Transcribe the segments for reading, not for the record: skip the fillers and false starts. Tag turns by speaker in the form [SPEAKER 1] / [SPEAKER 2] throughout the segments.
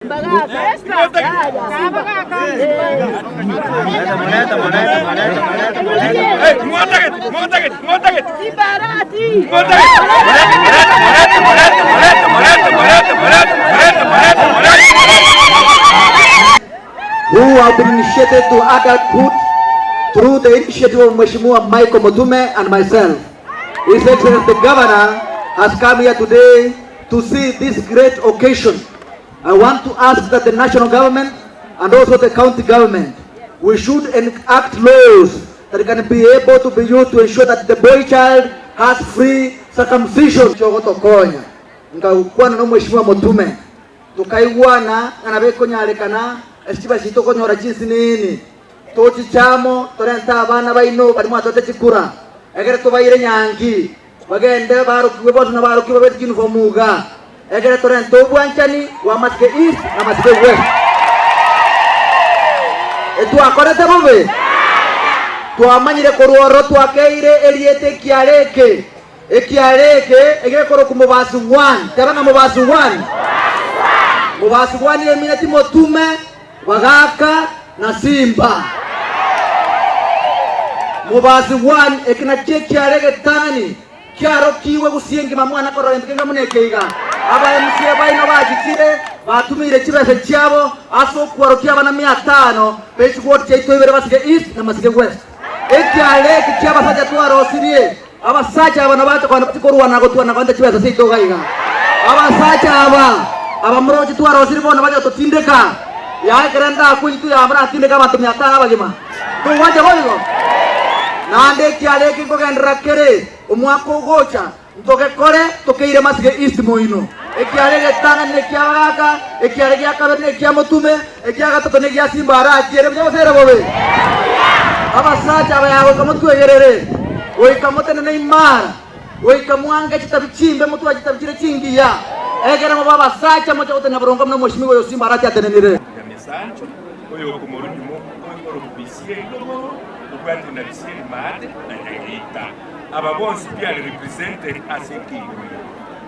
[SPEAKER 1] Who have been initiated to adulthood through the initiative of Mheshimiwa Michael Mutume and myself. His Excellency the Governor has come here today to see this great occasion. I want to ask that the national government and also the county government, we should enact laws that can be able to be used to ensure that the boy child has free circumcision. Chogotokonya nkagukwana na Mheshimiwa Mutume tukaigwana ng'a nabo ekonyarekana ase chiba chiito konyora chinsinini tochichamo torente abana baino baria mwatoete chikura egere tobaire nyangi bagende barokigwe bonsi na barokigwe babete chiuniform iga egere torente obwanchani bwa Masike East na Masike West. Etwakorete bobe? Twamanyire korwa ororo twakeire erieta ekiare eke. Ekiare eke egekorokwa Mobasi One. Teba ng'a Mobasi One. Mobasi One emineti motume, bagaka, na simba. Mobasi One eke nakio ekiare egetang'ani kiarokigwe gusii engima mwana korora gento kenge buna eke iga. Aba MCA baino bachichire batumeire chibesa chiabo ase okwarokia abana mia tano be chigwoti chiaito ibere Masige East na Masige West. Ekiare eke kiabasacha twarosirie Abasacha aba nabache kogenda bachie korwana na gotwana na korenta chibesa chiaito iga iga. Abasacha aba abamoroche twarosire bono bache gototindeka. Yaye ekero ndakwe intwe yabo natindeke abanto mia tano abagima. Togwancha boigo? Naende ekiara eke nkogenderera kere omwaka ogocha, ntogekore tokeire Masige East moino. Ekiara egetang'ani neki'abagaaka, ekiara gia kabere nekia motume, ekia gatato negia simba arachiere buya gose ere bobe. Abasacha aba yagoika motwegerere, goika motenene imara, goika mwange chitabi chimbe motware chitabi chire chingiya, egere mobe abasacha moche gotenena boronge buna omoshimiwa oyo simba arache atenenire.
[SPEAKER 2] Nyamesancho, oyokomorua nyuma okorokwa Bisieri rogoro, obwate na Bisieri maate na Nyageita. Aba bonsi biare represented ase ekeigoro.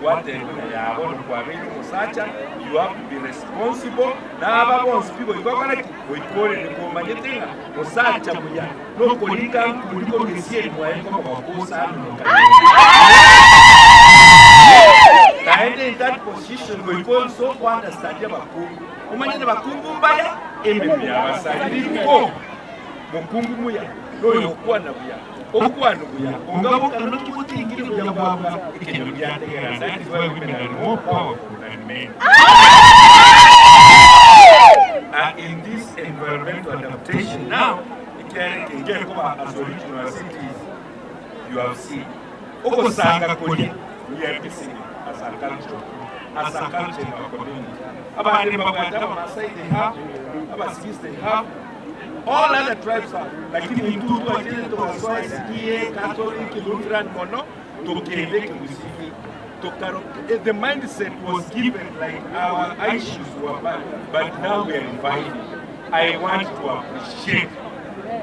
[SPEAKER 2] Gwatebwa ng'a yaa bono kwabeire omosacha, you have to be responsible, na aba bonsi pi goika okore ki? Goika orende komanyete ng'a mosacha buya nokorika nkuri korwa esieri mwaye nkomogoka osanumoka naende in that position goika onse oko understand abakungu omanyete bakungu mbaya emenwa yabasarire riko mokungu muya noyokwana buya Okwana buya, onga bokana naki botingire buya bwabwa ekenyoro giategera That is why women are more powerful than men. Uh, in this environmental adaptation now, ekiagera eke ngekoba as original as it is, you have seen. Ogosanga koria, we are missing it as a culture, as a culture in our community. Abande mbabwate Abamasai they have, Abasigisi they have, All other tribes have, lakini intwe twachete togasoa SDA, Catholic, Lutheran mono, tokenda ekegusii tokaro the mindset was given like our issues were bad, but now we are reviving. I want to appreciate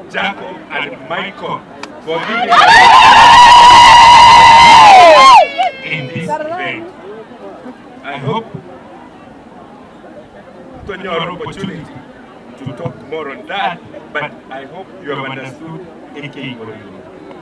[SPEAKER 2] Jacob and Michael for giving us in this event. I hope tonyore opportunity to talk more on that, but I hope you have understood Ekeigorero,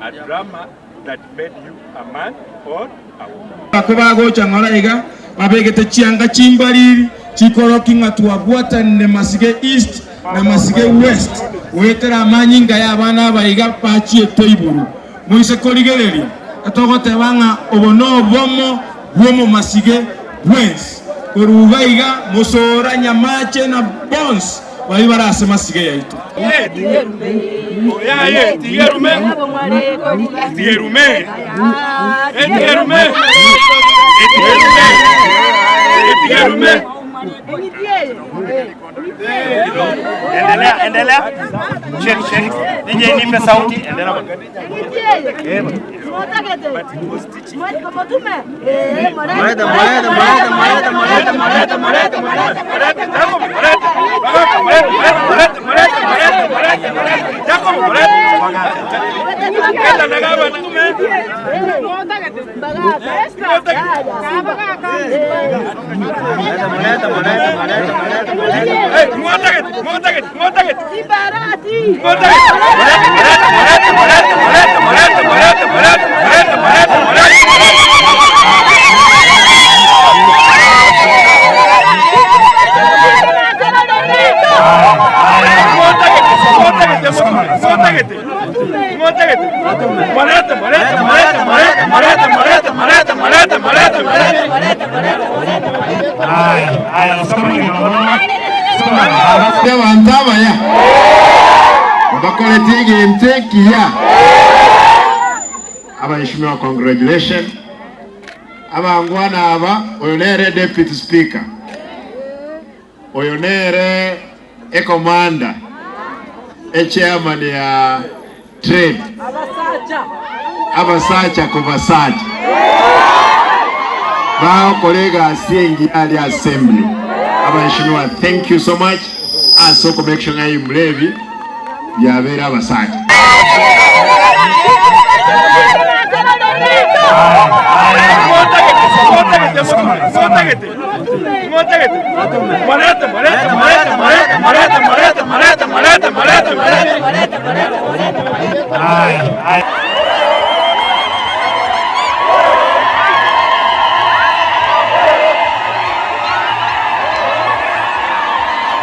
[SPEAKER 2] a drama that made you a man or a woman.
[SPEAKER 3] Abako bagocha ng'ora iga, babegete chianga chimbariri, chikorokia ng'a twabwatanire Masige East na Masige West goetera amanyinga y'abana aba iga bachiete iburu. Moise korigereria, etogoteba ng'a obo nobomo bw'omomasige bwensi, korwa iga iga mosora nyamache na bonsi baria bare ase masige yaito.
[SPEAKER 4] Endelea, endelea. Shake, shake. DJ nipe sauti. Endelea.
[SPEAKER 3] Abanto abaya mbakorete egento ekiya. Abaheshimiwa congratulation. Abangwana aba oyo nere deputy speaker. Oyo nere ecommander, echairman ya trade, abasacha kobasacha bagokora egasi engiya aria assembly. Abaheshimiwa thank you so much ase oko make sure ng'a ebimura ebi biabeire abasacha.